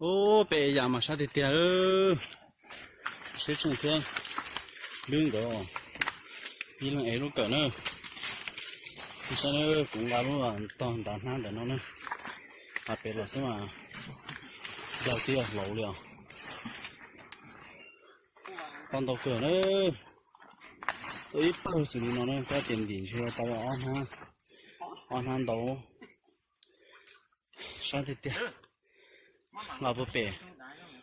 Peb ev yam mas sab tiag tiag, siab tseeb thiab. Lwb nkawd, ib leeg ev lub kawm na. Saib na, kuv nqa lub tog ntav hnab ntawm no na, hais pem los xwb mas yog twb yog hlauv li os. Tau ntau kawg na. Tau ib pawg xws li no na, kab tias ntim ntshe tau ob hnab, ob hnab ntau. Sab tiag tiag. Los puag pem,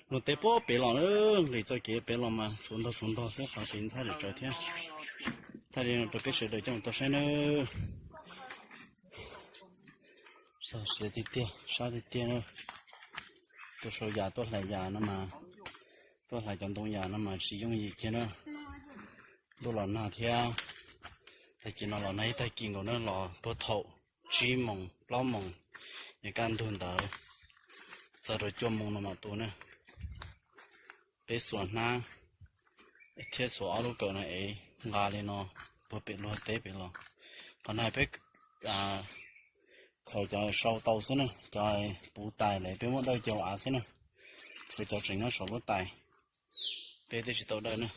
luag teb puag pem los na, nqis txoj kev pem los mas tsuav ntog tsuav ntog xwb, qhov pem ntxhab lawm tsawv thiab. Thaij li no rau peb sawv daws coj mus tau saib nawb. Txog siav tiag tiag, sab tiag tiag na. Tuaj sau yam tuaj hlais yam no mas, tuaj hlais cov ntoo yam no mas tsis yooj yim kiag na. Ntuj los nag thiab, tag kis no los nag ib tag kis nkaus na, los puag thaum tsib moos plaub moos, yog kaj ntug ntawd txog rau cuaj moos no mam tu na. Peb xuas hnab thiab xuas ob lub kawm no es nqa li no puag pem luag teb pem los. Qhov no peb khaws cov sau tau xwb na, cov puv tais lawm peb muab dawj cia hauv av xwb na. Tshuav cov tseem nyob saum lub tais, peb twb tsis tau dawj na.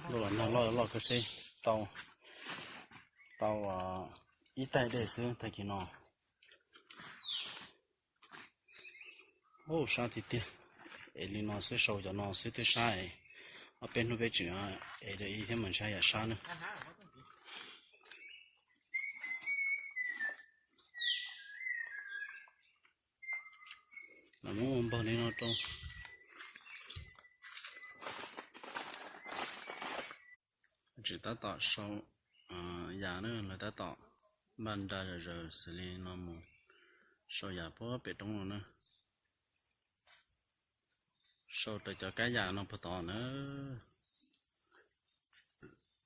Ntuj los nag loj loj kawg seb, tau, tau ib taig dej xwb tag kis no. Ub, sab tiag tiag. Es li no xwb, sau cov no xwb twb sab es, ob peb hnub peb tseem es ib thiab mas ntshai yam sab na. Los muab ua npog li no rau. Tseem tab tom sau yas na, lawv tab tom npaj nra zom zaws xws li no mus sau yas puag pem roob no na. Sau raws cov kab yas no puag tod na.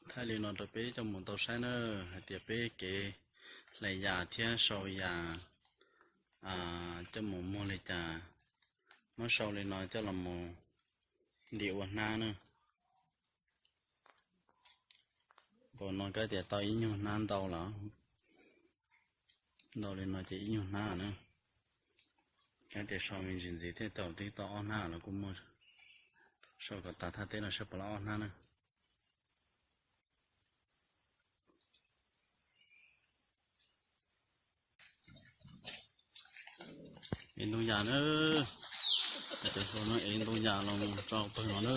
Thaij li no rau peb coj mus tau saib na, hais tias peb kev hlais yas thiab sau yas coj mus muag li cas. Muab sau li no coj los mus ntim ua hnab na. Nkaus no kab tias tau ib nyuag hnab ntau lawm. Ntau li no ces ib nyuag hnab na. Kab tias sau me ntsis ntxiv thiab tau twb tau ob hnab los kuj muaj. Sau kom tas thaj teb no saib puas loj ob hnab na. Ev ntoo yas na, cov hluas no ev ntoo yas los tso pawg no na.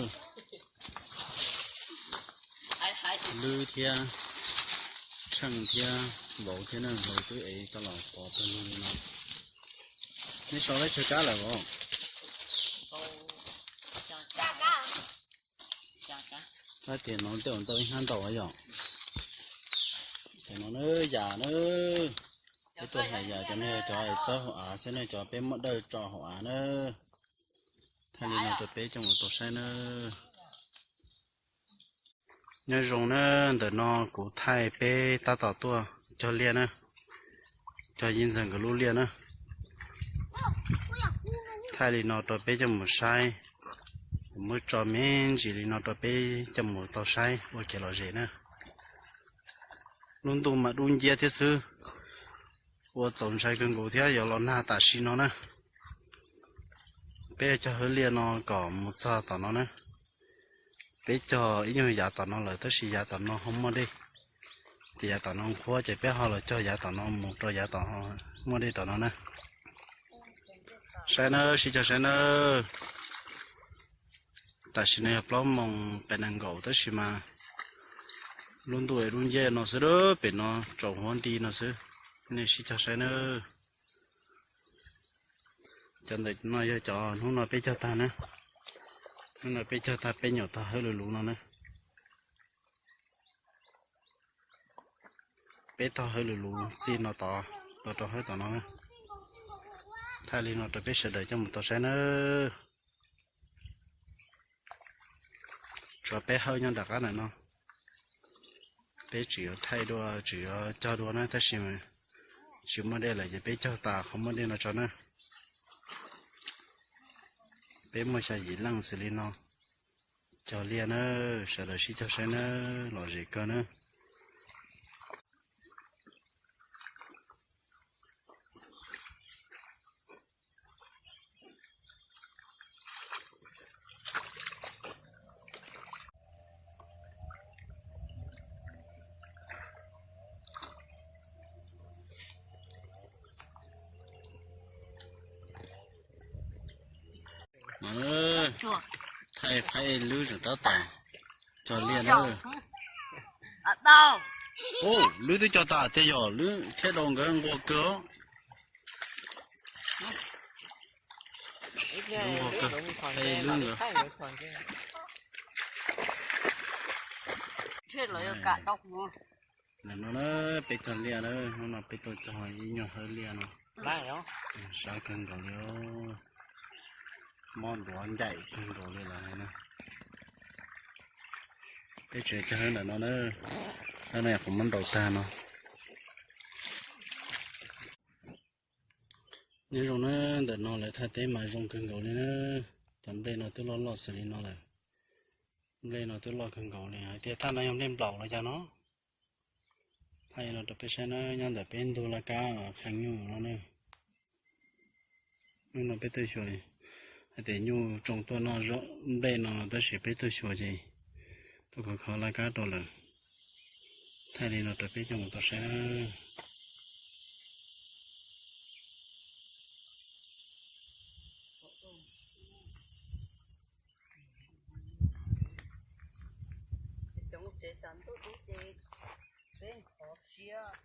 Lwb thiab, tsheej thiab, vauv thiab na, vauv twb ev tau los pov pawg lug li no. Nej sau teb chaws kab lawm os? Kab tias no tej zaum ntau ib hnab ntau yom. Tam no na, yas na, peb tuaj hlais yas, cov no yog cov txawb hauv av xwb na, cov peb muab dawj tso hauv av na. Thaij li no rau peb coj mus tau saib na. Nyob zoo na, ntawm no kuv thaij peb tab tom tuaj cog liaj na, cog Yij Ntxawg nkawd lub liaj na. Thaij li no rau peb coj mus saib, kuv muab tso me ntsis li no rau peb coj mus tau saib ua kev lom zem na. Lub ntuj mas dub nciab thiab xwb, ua txaus ntshai kawg nkaus thiab, yuav los nag tam sim no na. Peb cog hauv liaj no kom mus txog tom no na. Peb cog ib nyuag yav tom no lawm tab sis yav tom no ho muaj dej, ces yav tom no qhuav ces peb ho los cog yav tom no mus rau yav tom muaj dej tom no na. Saib na, sib cog saib na. Tam sim no yog plaub moos peb nees nkaum tab sis mas lub ntuj es dub nciab no xwb, pem no tsaus huab nti no xwb. Nej sib cog saib na. Cov ntawm no yog cov hnub no peb cog tag na. Hnub no peb cog tag peb nyuam tog hawb luv luv no na. Peb tog hawb luv luv txij no tod los rau hawb tom no na. Thaij li no rau peb sawv daws coj mus tau saib na. Tshuav peb hawb nyob nram qab ntawm no. Peb tseem yuav thaij dua, tseem yuav cog dua na tab sis tsis muaj dej lawm ces peb cog tas qhov muaj dej no tso na. Peb muaj xya yim leej xws li no cog liaj na, sawv daws sib cog saib na, lom zem kawg na. No, thaij phaib lwb tseem tab tom cog liaj na. Lwb twb cog tas tiag, yog lwb thiab dau nkawd nquag kawg os. Nquag kawg, phaib lwb nkawd. Ntawm no na, peb cog liaj na, hnub no peb tuaj cog ib nyuag hawb liaj no. Sab kawg nkaus li, mob duav ncaim kawg nkaus li lawm na. Peb tseem cog hawb ntawm no na, hawb no yog qhov muab ntaus tag no. Nyob zoo na, ntawm no lawv thaj teb mas zoo kawg nkaus li na. Cov nplej no twb loj loj xws li no lawm. Nplej no twb loj kawg nkaus li, hais tias thaj no yog nplej nplaum los cas no. Thaij no rau peb saib na, nyob ntawm peb ntug laj kab qhee nyuj no na. Hnub no peb tuaj xyuas, hais tias nyuj tsoo tuaj noj nplej no tab sis peb tuaj xyuas ces tuaj khov kho laj kab rau lawm. Thaij li no rau peb coj mus tau saib na. Cov tsev tsam ntuj dub ces peb nqhov siab.